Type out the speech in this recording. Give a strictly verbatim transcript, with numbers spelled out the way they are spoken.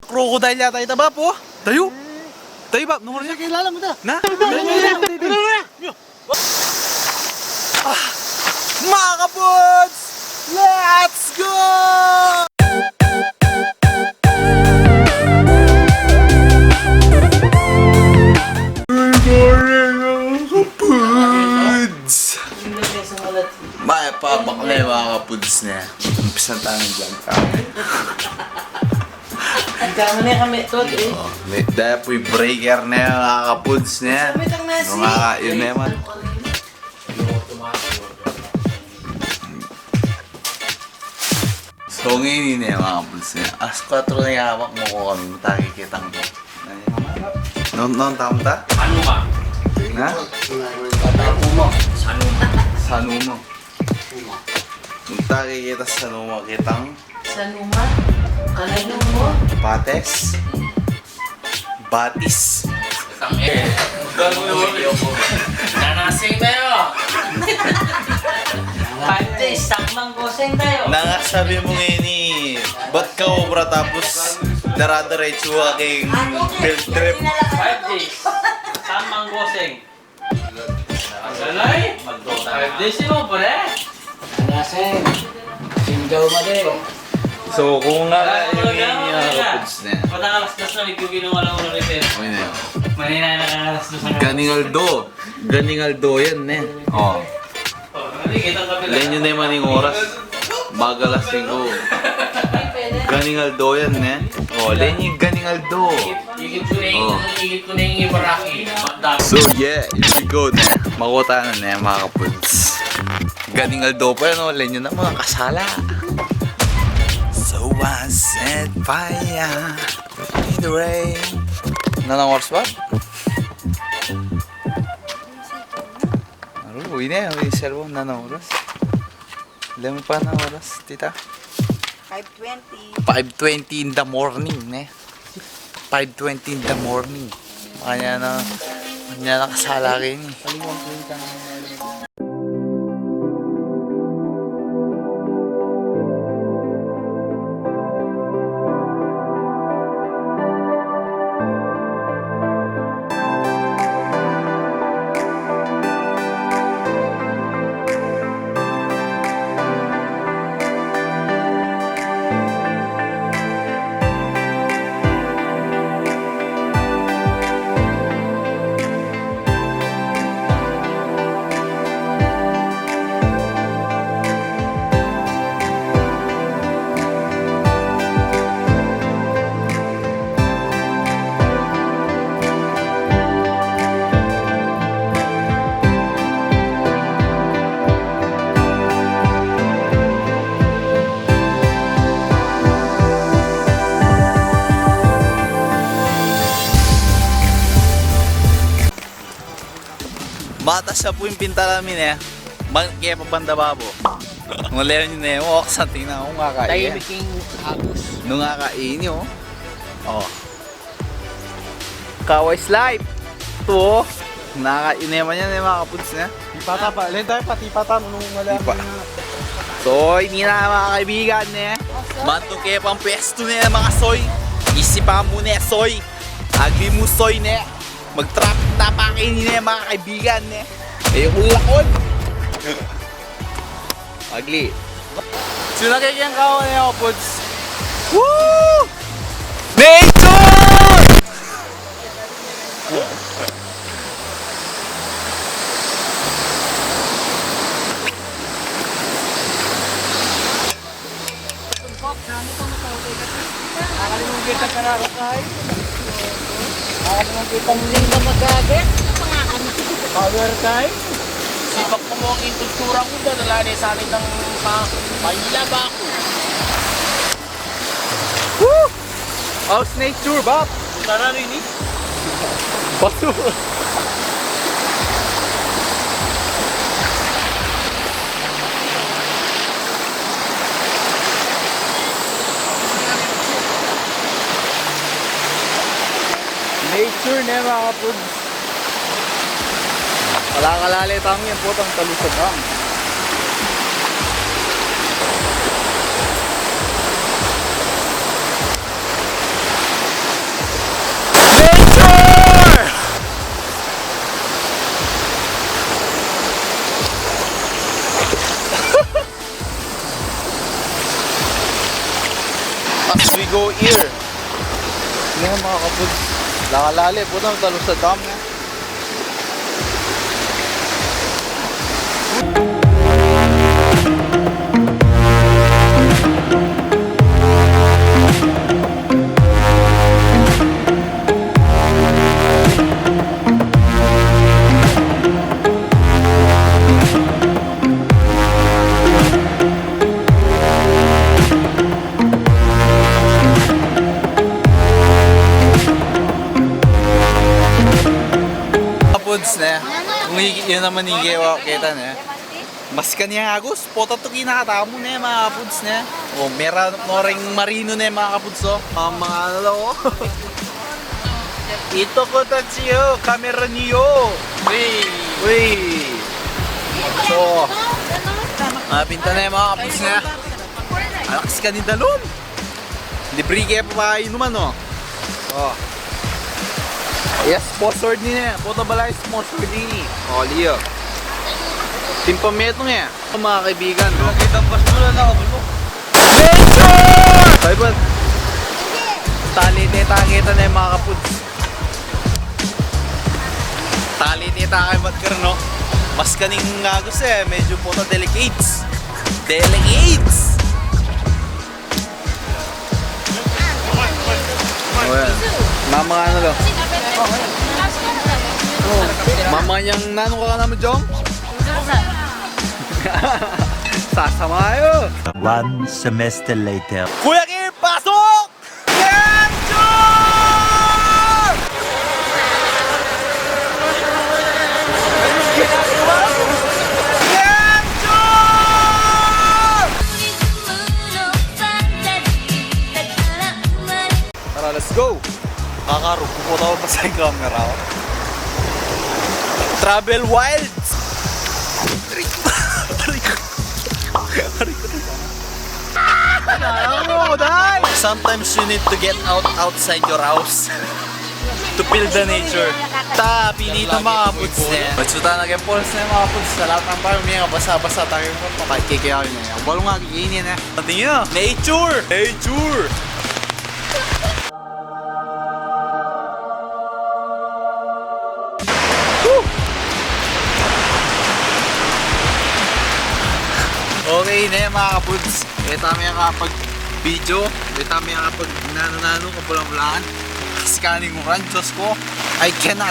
Crocodile yata ita, Bap, o. Tayu. Tayu, Bap. Nung oras na? Kilala mu ta. Na? Ah, mga kapuds! Let's go! Kapuds! Mayap a bakne, mga kapuds, ne. Umpisan taya ing vlog. Ang dami na kami, tot, eh. O, ne, daya pu ing breaker ne, mga kapuds, ne. Kami tang nasi. Nung kakain ne man. So, ngeni ne, mga kapuds, ne, alas kuwatro na ing abak mu, kami matagi kitang. Non, non, tama ta? Sanuma. Ha? Sanuma. Sanuma. Matagi kita Sanuma, kitang Sanuma. Kalayo mo. Pates. Batis. Nanasing tayo. Five days, tamang goseng tayo. Nung sabi mu ngeni, bat ka obra tapos dara-diretsu ka king field trip? Five days, tamang goseng. Ang galay. Five days yun, pre. Ang lasing. Singaw ma din. So, kung nga, wala, wala, wala, wala. Kapuds ne. Patang alas dos na, may kugi nung wala, wala repair. Okay na yun. Manina na ang alas dos na. Ganing aldo. Ganing aldo yan, ne. O. O, nali, kitang kapila. Lenyu ne man ing oras. Baga alas singko. Ganing aldo yan, ne. O, lenyu ganing aldo. Igit ko na ing, o, igit ko na ing ibaraki. Madam. So, yeah, here we go ne. Makuta na ne, mga kapuds. Ganing aldo pa yan, o. Lenyu na, mga kasala. So, I set fire in the rain. Nanung oras, Bap? Aru, uy ne, uy, cellphone, nanung oras? Alam mu pa nanung oras, tita? Five twenty. Five twenty in the morning, ne? Five twenty in the morning. Kanya na, kanya na kasala rin, eh. Matas na pu ing pintala mi ne. Ban-, kaya pa banda babo. Nung leo nyu ne, o, santing na, nung kakain. Tahimik ing agos. Nung kakain nyu, o. O. Kaway's life. Ito, o. Nakain naman yan, eh, mga kapuds, ne. Tipata pa. Len tayo pa, tipata. Nung wala. Tipa. Soy, ini na, mga kaibigan, ne. Mantu ke pang pwestu ne, mga soy. Isipan mu ne, soy. Agli mu, soy, ne. Mag-traffic na pa kayu ne, mga kaibigan, ne. Ayuku lakwan. Agli. Sino kaya kayang kawa ne, mga puds? Woo! Nature! Nakalimutan ka na, Rakay. Nakalimutan ka na, Rakay. Power time. Sipak ko mu ing kultura ku, dadala ne sana itang pa-, pailaba ku. Woo! How's nature, Bap? Tara rin, eh. Bato. Nature ne, mga kapuds. Wala kalale tang yan, putang talusag ang. Nature! As we go here. Yan, mga kapuds. Lakalali, putang talus sa dam na. Kapuds ne. Kung i-, yun naman ing kewa, kita ne. Mas kanyang agus, pota to kinakatamu ne, mga kapuds ne. O, meron no ring marino ne, mga kapuds, o. Mga, mga ano, o. Ito ko tatsiyo, camera niyo. Uy. Uy. So, mga pinta ne, mga kapuds ne. Alakas ka ni dalun. Libre ke pa inuman, o. O. Yes, sponsored ni ne. Pota balay sponsored ni. O, liyo. Timpametung e. Mga kaibigan, no? Nakita ang basura na, kabalo. Nature! Kaibat. Tali ne, takita ne, mga kapuds. Tali ne, takita, kaibat kar, no? Mas kaning agus e, medyo pota delicates. Delicates! O, yan. Mama, ano daw? Mama yang nanu ka naman, Jong? Sasama yu. One semester later. Kuya Kim, pasok! Yan, Jong! Yan, Jong! Tara, let's go! Kakarupo ko tau pa sa camera, o. Travel wild! Aray ko! Aray ko! Aray ko! Sometimes you need to get out outside your house to feel the nature. Ta, pinita, mga kapuds, e. Matsuta na keng falls ne, mga kapuds. Sa lahat ng bayo, may basa-basa tayo. Patay, kikiyawin na yan. Balong nga, kikinin na. Ating yun, nature! Nature! Woo! Okay ne, mga kapuds. E tamu ya kapag-video, e tamu ya kapag-nanu-nanu, kapulang-pulangan. Kasi kaning uran, Diyos ko, I cannot.